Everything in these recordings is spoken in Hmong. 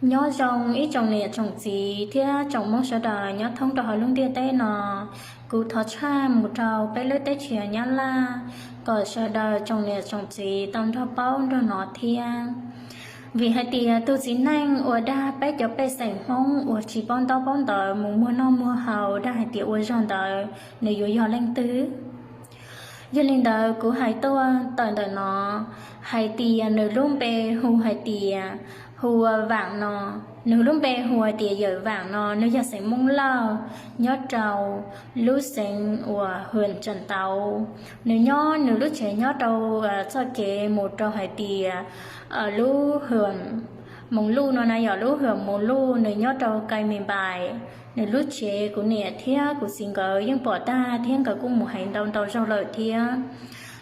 Nyob zoo ib tsoom niam tsoom txiv thiab tsoom Hmoob sawv daws nyob thoob rau hauv lub ntiaj teb no. Kuv thov tshaj mus rau peb lub teb chaws Nyab Laj, kom sawv daws tsoom niam tsoom txiv tau nrog paub nrog hnov thiab. Vim hais tias tus txiv neej uas dag peb cov pej xeem Hmoob uas tsis paub ntaub paub ntawv mus muag noj muag haus dag hais tias ua zog ntawd, nws yuav yog leej twg? Yog li ntawd kuv hais tuaj tawm ntawm no hais tias nws lub npe hu hais tias, hu ua Vam no. Nws lub npe hu hais tias Yawm Vam no, nws yog xeem Hmoob Lauj, nyob rau lub xeev uas Hwm Tsam Tauv. Nws nyob nws lub tsev nyob rau txoj kev mus rau hais tias lub Hwm Moos Luj no na, yog lub Hwm Moos Luj, nws nyob rau Kai Mes Npais. Nws lub tsev kuv niam thiab kuv txiv nkawd yeej pom tag thiab nkawd kuj mus hais ntau ntau zaug lawm thiab.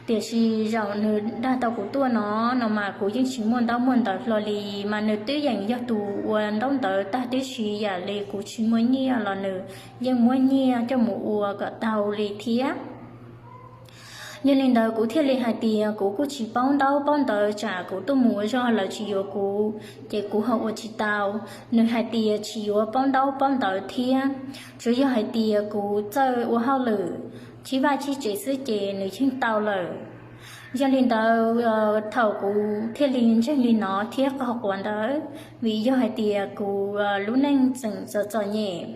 Tiam sis zaum nws dag tau kuv tuaj no, no mas kuv yeej tsis muaj ntaub muaj ntawv hlo li, mas nws twb yeem yog tus ua ntaub ntawv tag tib si, yam li kuv tsis muaj nyiaj los nws yeej muab nyiaj coj mus ua kom tau li thiab. Yog li ntawd kuv thiaj li hais tias kuv kuj tsis paub ntaub paub ntawv, tsam kuv tuaj mus ua zog lawv tsis yuav kuv, ces kuv ho ua tsis tau. Nws hais tias tsis yuav paub ntaub paub ntawv thiab, tsuas yog hais tias kuv txawj ua hauj lwm chib vaj chib tsev xwb ces nws yeej tau lawm. Yog li ntawd, thaum kuv thiaj li ntseeg li no thiab qhov quav ntawd, vim yog hais tias kuv lub neej tseem txom txom nyem.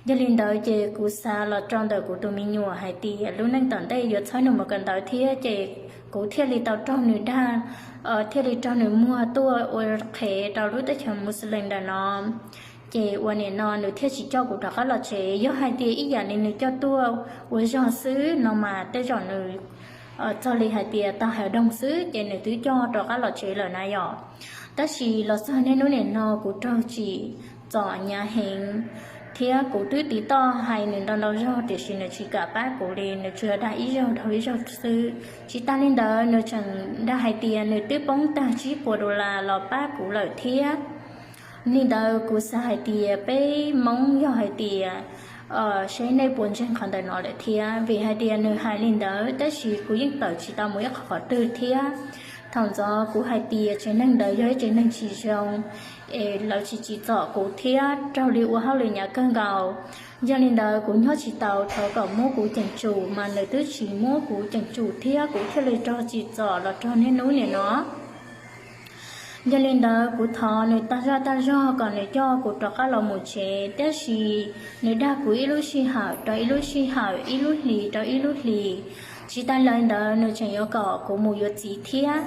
Yog li ntawd ces kuv xav los rau ntawm kuv tus me nyuam hais tias lub neej tom ntej yuav txhawb nws mus kawm ntawv thiab, ces kuv thiaj li tau raug nws dag, thiaj li raug nws muag tuaj ua qhev rau lub teb chaws Muslim ntawm no. Ces ua nim no nws thiaj tsis coj kuv rov qab los tsev. Yog hais tias ib yam li nws coj tuaj ua zog xwb no mas tej zaum nws txog li hais tias tag hav doog xwb ces nws twb coj rov qab los tsev lawm na yom. Tab sis los txog niaj hnub nim no kuv raug tsim txom hnyav heev, thiab kuv twb tiv toj hais nws ntau ntau zaug tiam sis nws tsis kam pab kuv li, nws tsuas dag ib zaug dhau ib zaug xwb. Tsis tas li ntawd nws tseem dag hais tias nws twb poob tag tsib puas dollar los pab kuv lawm thiab. Li ntawd kuv xav hais tias peb Hmoob yog hais tias, seb nej puas ntseeg qhov ntawm no lawm thiab, vim hais tias nws hais li ntawd tab sis kuv yeej tawm tsis tau mus ib qhov qhov twg thiab. Thaum ntxov kuv hais tias tsev neeg ntawd yog ib tsev neeg tsis zoo, es lawv tsis tsim txom kuv thiab raug li ua hauj lwm hnyav kawg nkaus. Yog li ntawd kuv nyob tsis tau, thov kom muab kuv ceem tsum, mas nws twb tsis muab kuv ceem tsum thiab kuv thiaj li raug tsim txom los raug niaj hnub nim no. Yog li ntawd kuv thov nws tag zaj tag zog kom nws coj kuv rov qab los mus tsev, tab sis nws dag kuv ib lub sij hawm rau ib lub sij hawm, ib lub hlis rau ib lub hlis. Tsis tas li ntawd nws tseem yuav kom kuv mus yuav txiv thiab,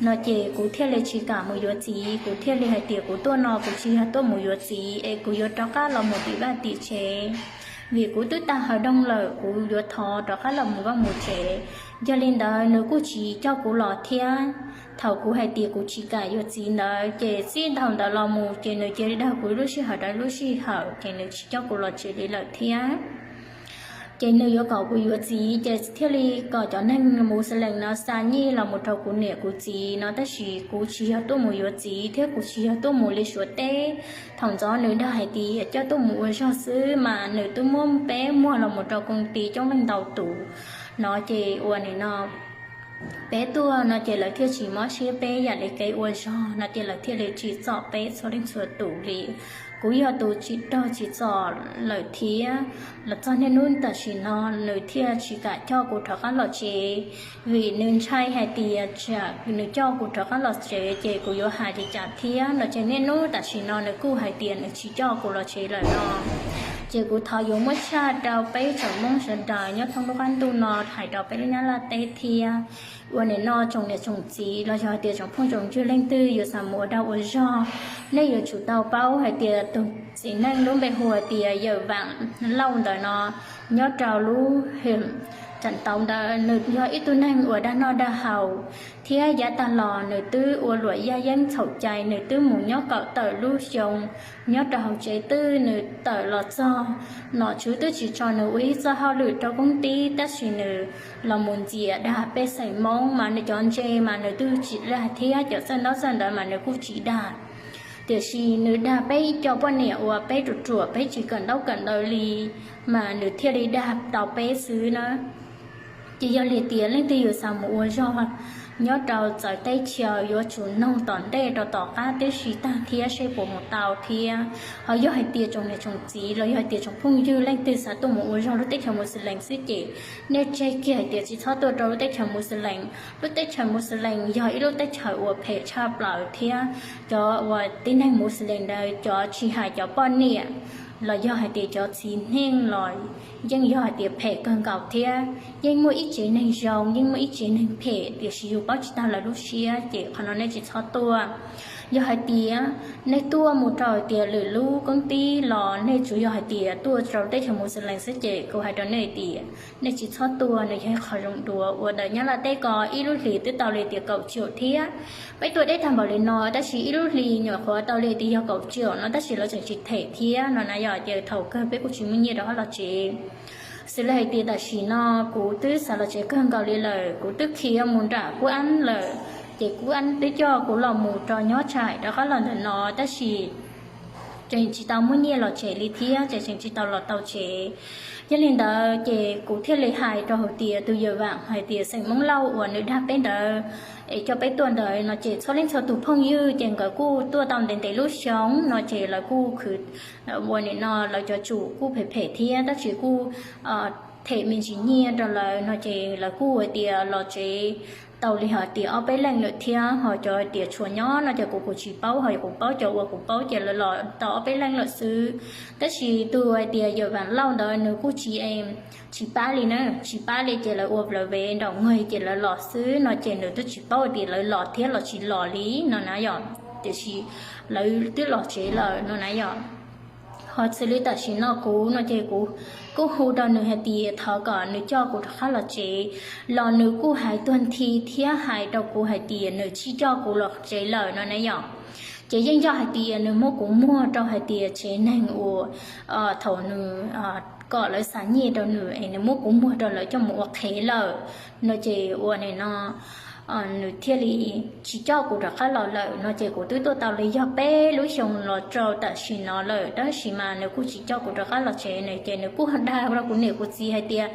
no ces kuv thiaj li tsis kam mus yuav txiv. Kuv thiaj li hais tias kuv tuaj no kuv tsis yog tuaj mus yuav txiv es kuv yuav rov qab los mus tim vaj tim tsev, vim kuv twb tag hav doog lawm, kuv yuav thov rov qab los mus vaj mus tsev. Yog li ntawd nws kuj tsis coj kuv los thiab. Thaum kuv hais tias kuv tsis kam yuav txiv ntawd ces txij thaum ntawd los mus ces nws cia li dag kuv ib lub sij hawm rau ib lub sij hawm ces nws tsis coj kuv los tsev li lawm thiab. Ces nws yuav kom kuv yuav txiv ces thiaj li kom cov neeg Muslim no xa nyiaj los mus rau kuv niam kuv txiv no, tab sis kuv tsis yog tuaj mus yuav txiv thiab kuv tsis yog tuaj mus li Suav teb. Thaum ntxov nws dag hais tias coj tuaj mus ua zog xwb mas nws twb muab peb muag los mus rau koob tis coob leej ntau tus no ces ua nim no peb tuaj no ces lawv thiaj tsis mob siab peb yam li kev ua zog no ces lawv thiaj li tsim txom peb txhua leej txhua tus li. Kuv yog tus tsis raug tsim txom lawm thiab, los txog niaj hnub tam sim no nws thiaj tsis kam coj kuv rov qab los tsev, vim nws ntshai hais tias tsam nws coj kuv rov qab los tsev ces kuv yuav hais li cas thiab no ces niaj hnub tam sim no nws kuj hais tias nws tsis coj kuv los tsev lawm no. Ces kuv thov yuav muab tshaj rau peb tsoom Hmoob sawv daws nyob thoob lub qab ntuj no hais rau peb lub Nyab Laj teb thiab. Ua nim no tsoom niam tsoom txiv los yog hais tias tsoom phooj tsoom ywg leej twg yuav xav mus ua dag ua zog, nej yuav tsum tau paub hais tias tus txiv neej lub npe hu hais tias Yawm Vam Lauj ntawm no nyob rau lub hem Tsam Tauv ntawd, nws yog ib tug neeg uas dag noj dag haus thiab yav tag los nws twb ua luam yaj yeeb txhaum cai, nws twb mus nyob kaum tawm lub xyoo nyob rau hauv tsev twj, nws tawm los txog nom tswv twb tsis tso nws ua ib txoj hauj lwm rau koob tib, tab sis nws los mus ntxias dag pej xeem Hmoob mas nws cov ntse mas nws twb tsis dag thiab cov txawj ntaub txawj ntawv mas nws kuj tsis dag. Tiam sis nws dag peb ib co poj niam uas peb ruam ruam peb tsis kawm ntaub kawm ntawv li, mas nws thiaj li dag tau peb xwb na. Ces yog li tias leej twg yuav xav mus ua zog nyob rau txawv teb chaws yuav tsum noog tom ntej rau tom qab tib si tag thiab seb puas mus tau thiab. Ho yog hais tias tsoom niam tsoom txiv los yog hais tias tsoom phooj ywg leej twg xav tuaj mus ua zog lub teb chaws Muslim xwb ces nej tseg kiag hais tias tsis txhob tuaj rau lub teb chaws Muslim. Lub teb chaws Muslim yog ib lub teb chaws uas phem tshaj plaws thiab cov uas tib neeg Muslim ntawd cov tsis hais cov poj niam los yog hais tias cov txiv neej los yeej yog hais tias phem kawg nkaus thiab. Yeej muaj ib tsev neeg zoo, yeej muaj ib tsev neeg phem, tiam sis yus paub tsis tag lawv lub siab ces qhov no nej tsis txhob tuaj. Yog hais tias nej tuaj mus rau hais tias lwm lub koob tib los nej tsuas yog hais tias tuaj rau teb chaws Muslim xwb ces kuv hais rau nej tias nej tsis txhob tuaj, nws yog ib qho zoo dua. Ua ntawm Nyab Laj teb ko ib lub hlis twb tau li tias kaum triệu thiab. Peb tuaj deb tag npaum li no tab sis ib lub hlis nyuam qhuav tau li tias yog kaum triệu no tab sis lawv tseem tsis them thiab no na yom. Ces thaum kawg peb kuj tsis muaj nyiaj rov qab los tsev. Xws li hais tias tam sim no kuv twb xav los tsev kawg nkaus li lawm, kuv twb khiav mus nram Kub Ab lawm, ces Kub Ab twb coj kuv los mus rau nyob tsaim rov qab los ntawm no tab sis tseem tsis tau muaj nyiaj los tsev li thiab ces tseem tsis tau los tau tsev. Yog li ntawd ces kuv thiaj li hais rau hauv tias tus yawm vam hais tias xeem Hmoob Lauj uas nws dag peb ntawd es coj peb tuaj ntawd no ces txhua leej txhua tus phooj ywg ces nkawd kuj tuaj tau ntev ntev lub xyoo no ces lawv kuj khwv ua nim no lawv cov tsum kuj phem phem thiab tab sis kuj them me ntsis nyiaj rau lawv no ces lawv kuj hais tias los tsev tau li hais tias ob peb leej lawm thiab. Ho cov hais tias tshuav nyob no ces kuv kuv tsis paub, ho kuv paub cov uas kuv paub ces lawv los tau ob peb leej lawm xwb. Tab sis tus hais tias yawm vam Lauj ntawd nws kuj tsis, tsis pab li na, tsis pab li ces lawv ua lawv ve nraum nqig ces lawv los xwb no ces nws twb tsis paub tias lawv los thiab los tsis los li no na yom, tiam sis lawv twb los tsev lawm no na yom. Ho xws li tam sim no kuv no ces kuv kuj hu rau nws hais tias thov kom nws coj kuv rov qab los tsev, los nws kuj hais tuag nthi thiab hais rau kuv hais tias nws tsis coj kuv los tsev lawm no na yom. Ces yeej yog hais tias nws muab kuv muag rau hais tias tsev neeg uas thaum nws kom lawv xa nyiaj rau nws es nws muab kuv muag rau lawv coj mus ua qhev lawm no ces ua nim no nws thiaj li tsis coj kuv rov qab los lawm no ces kuv twb tuaj tau li yog peb lub xyoo los rau tam sim no lawm tab sis mas nws kuj tsis coj kuv rov qab los tsev no ces nws kuj dag rau kuv niam kuv txiv hais tias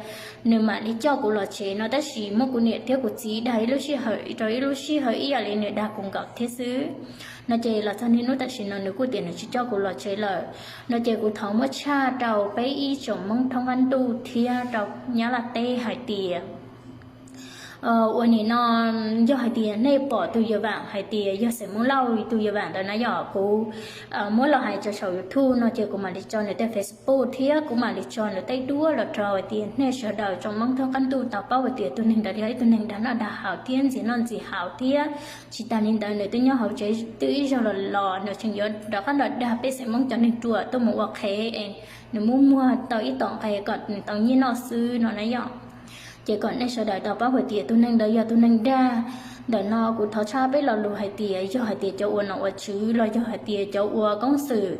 nws mam li coj kuv los tsev no tab sis muab kuv niam thiab kuv txiv dag ib lub sij hawm rau ib lub sij hawm ib yam li nws dag kuv nkaus thiab xwb. No ces los txog niaj hnub tam sim no nws kuj tias nws tsis coj kuv los tsev lawm no ces kuv thov muab tshaj rau peb ib tsoom Hmoob thoob qab ntuj thiab rau Nyab Laj teb hais tias ua nim no yog hais tias nej pom tus yawm vam hais tias yog xeem Hmoob Lauj tus yawm vam ntawd na yom, kuv muab los hais rau saum YouTube no ces kuv mam li tso nws tej Facebook thiab kuv mam li tso nws tej duab los rau hais tias nej sawv daws tsoom Hmoob thoob qab ntuj tau paub hais tias tus neeg ntawd yog ib tug neeg dag noj dag haus thiab ntxias noj ntxias haus thiab. Tsis tas li ntawd nws twb nyob hauv tsev twb ib zaug los los nws tseem yuav rov qab los dag pej xeem Hmoob cov neeg ruam tuaj mus ua qhev es nws muab muag tau ib tom nqe kom nws tau nyiaj noj xwb no na yom. Ces kom nej sawv daws tau paub hais tias tus neeg ntawd yog tus neeg dag. Ntawm no kuv thov tshaj peb lo lus hais tias yog hais tias cov ua nom ua tswv los yog hais tias cov ua koob xwm,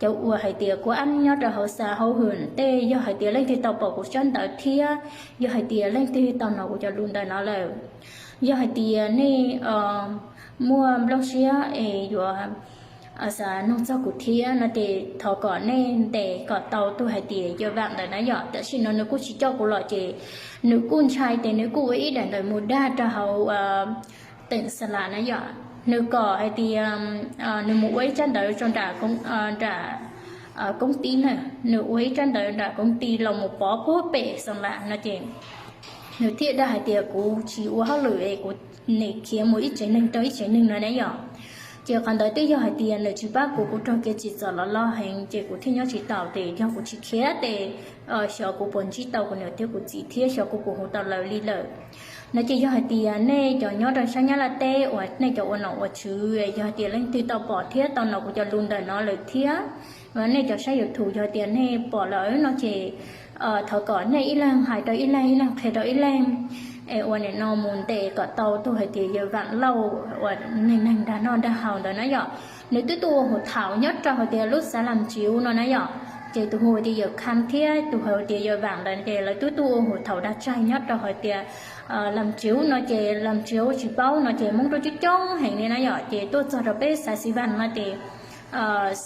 cov ua hais tias kua ab nyob rau hauv xav hauv hwm tej yog hais tias leej twg tau pom kuv tsab ntawv thiab yog hais tias leej twg tau hnov kuv cov lus ntawm no lawm, yog hais tias nej muaj nplooj siab es yuav xav nug txog kuv thiab no ces thov kom nej ntes kom tau tus hais tias yawm vam ntawd na yom. Tam sim no nws kuj tsis coj kuv los ces nws kuj ntshai ces nws kuj ua ib daim ntawv mus dag rau hauv teem xa las na yom. Nws kom hais tias nws mus ua ib tsab ntawv rau nram koob tib na, nws ua ib tsab ntawv nram koob tib los mus pov puag pem xa las no ces nws thiaj dag hais tias kuv tsis ua hauj lwm es kuv nim khiav mus ib tsev neeg rau ib tsev neeg no na yom. Ces qhov ntawd twb yog hais tias nws tsis pab kuv, kuv raug kev tsim txom los loj heev ces kuv thiaj nyob tsis taus ces yog kuv tsis khiav ces xyov kuv puas ntsib tau kuv niam thiab kuv txiv thiab xyov kuv puas hu tau lawv li lawm. No ces yog hais tias nej cov nyob rau sab Nyab Laj teb uas nej cov ua nom ua tswv yog hais tias leej twg tau pom thiab tau hnov kuv cov lus ntawm no lawm thiab nej cov saib YouTube yog hais tias nej pom lawm no ces thov kom nej ib leeg hais rau ib leeg, ib leeg qhia rau ib leeg es ua nim no mus ntes kom tau tus hais tias yawm vam lauj uas neeg neeg dag noj dag haus ntawd na yom. Nws twb tuaj ua hauv thaum nyob rau hais tias lub xav lam tsiv no na yom. Ces tus hu tias yawm kham thiab tus hu tias yawm vam ntawd ces lawv twb tuaj ua hauv thaum dag tsaig nyob rau hais tias lam tsiv no ces lam tsiv tsis paub no ces Hmoob rau coob coob heev li na yom. Ces tuaj txog rau peb xav xi vam no ces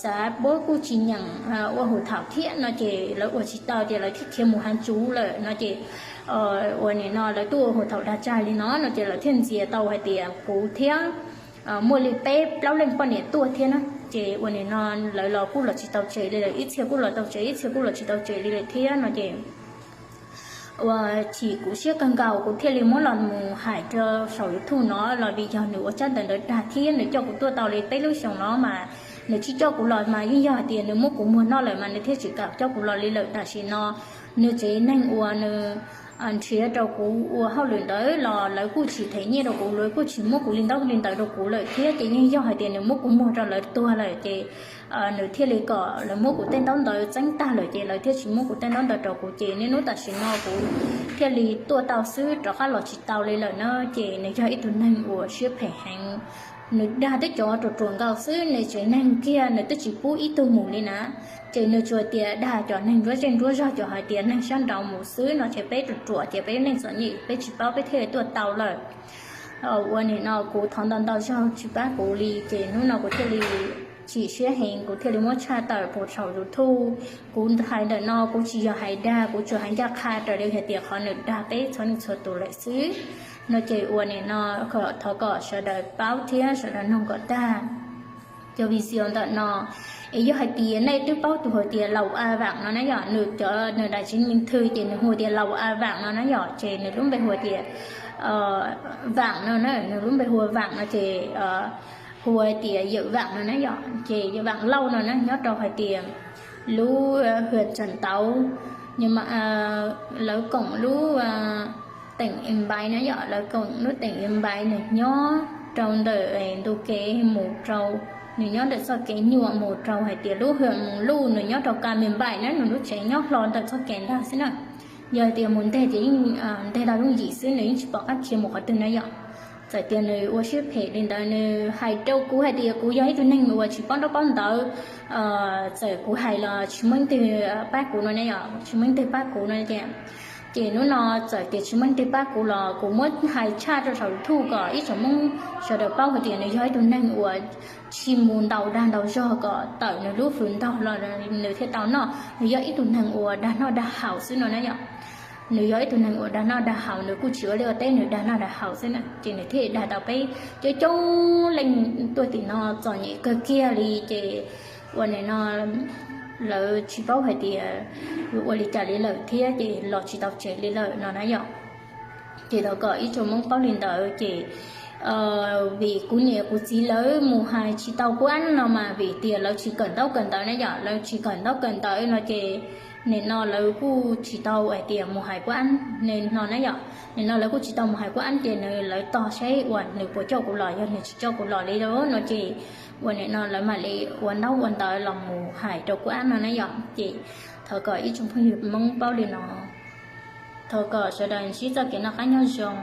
xav puab kuj tsis nyeem ua hauv thaum thiab no ces lawv ua tsis tau ces lawv thiaj khiav mus hav tsuv lawm no ces uas nim no lawv tuaj ua hu thaum dag tsag li no no ces lawv thiaj ntxias tau hais tias kuv thiab muaj li peb plaub leej poj niam tuaj thiab na. Ces uas nim no lawv los kuj los tsis tau tseg li lawm, ib txhia kuj los tau tseg, ib txhia kuj los tsis tau tseg li lawm thiab no ces uas chim kuv siab kawg nkaus kuv thiaj li muab los mus hais rau saum YouTube no los vim yog nws ua tsab ntawv ntawd dag thiab nws coj kuv tuaj tau li peb lub xyoos no mas nws tsis coj kuv los mas yeej yog hais tias nws muab kuv muag noj lawm mas nws thiaj tsis kam coj kuv los li lawm. Tam sim no nws tsev neeg uas nws nrhiav rau kuv ua hauj lwm ntawd los lawv kuj tsis them nyiaj rau kuv, lawv kuj tsis muab kuv li ntaub li ntawv rau kuv lawm thiab ces yeej yog hais tias nws muab kuv muag rau lawv tuag lawm ces nws thiaj li kom lawv muab kuv tej ntaub ntawv txeeb tag lawm ces lawv thiaj tsis muab kuv tej ntaub ntawv rau kuv ces niaj hnub tam sim no kuv thiaj li tuaj tau xwb, rov qab los tsis tau li lawm na. Ces nws yog ib tug neeg uas siab phem heev, nws dag tej cov ruam ruam nkaus xwb, nws tsev neeg kiag nws twb tsis pub ib tug mus li na. Ces nws tsuas tias dag cov neeg nruab zej nruab zog, cov hais tias neeg sab nraud mus xwb no ces peb ruam ruam ces peb neeg txom nyem peb tsis paub peb thiaj li tuaj tau lawm. Ua nim no kuv thov ntau ntau zaug tsis pab kuv li ces hnub no kuv thiaj li chim siab heev, kuv thiaj li muab tshaj tawm pus saum YouTube. Kuv hais ntawm no kuv tsis yog hais dag, kuv tsuas hais ncaj qha raws li hais tias qhov nws dag peb txhua leej txhua tus lawm xwb no ces ua nim no thov kom sawv daws paub thiab sawv daws noog kom tag cov video ntawm no. Es yog hais tias nej twb paub tus hais tias Laus A Vam no na yom, nws cov nws daim tsev neeg thwj ces nws hu tias Laus A Vam no na yom, ces nws lub npe hu tias Vam no na, nws lub npe hu ua Vam no ces hu tias Yawm Vam no na yom, ces Yawm Vam Lauj no na nyob rau hais tias lub hwm tseem tauv, lawv koom lub teem Npaiv na yom, lawv koom lub teem Npaiv, nws nyob rau ntawm ntu kev mus rau, nws nyob ntawm txoj kev nyuam mus rau hais tias lub hwm Mus Luj, nws nyob rau Ka Me Npaim na, nws lub tsev nyob hlo ntawm txoj kev ntag xwb na. Yog tias mus nteg ces yeej nteg tau yooj yim xwb, nws yeej tsis pom qab khiav mus qhov twg na yom. Txawm tias nws ua siab phem li ntawd, nws hais rau kuv hais tias kuv yog ib tug neeg uas tsis paub ntaub paub ntawv, txawm kuv hais los tsis muaj leej twg pab kuv no ne yom, tsis muaj leej twg pab kuv no ces, ces hnub no txawm tias tsis muaj leej twg pab kuv los kuv muab hais tshaj rau saum YouTube kom ib tsoom Hmoob sawv daws paub hais tias nws yog ib tug neeg uas tsis mus ntaus dag ntaus zog kom tawm nws lub hwm ntog los nws thiaj tau noj, nws yog ib tug neeg uas dag noj dag haus xwb no na yom. Nws yog ib tug neeg uas dag noj dag haus, nws kuj tsis ua liaj ua teb, nws dag noj dag haus xwb na, ces nws thiaj dag tau peb coob coob leej tuaj tim no txom nyem kawg kiag li ces ua nim no lawv tsis paub hais tias ua li cas li lawm thiab ces los tsis tau tsev li lawm no na yom. Ces thov kom ib tsoom Hmoob paub li ntawd ces vim kuv niam kuv txiv lawv mus hais tsis tau Kub Ab no mas vim tias lawv tsis kawm ntaub kawm ntawv na yom, lawv tsis kawm ntaub kawm ntawv no ces nim no lawv kuj tsis tau hais tias mus hais Kub Ab no na yom. Nim no lawv kuj tsis tau mus hais Kub Ab ces nws lawv tos saib uas nws puas coj kuv los, yog nws tsis coj kuv los li no ces ua nim no lawv mam li ua ntaub ua ntawv los mus hais rau Kub Ab no na yom. Ces thov kom ib tsoom phooj ywg Hmoob paub li no, thov kom sawv daws ntsib txoj kev noj qab nyob zoo.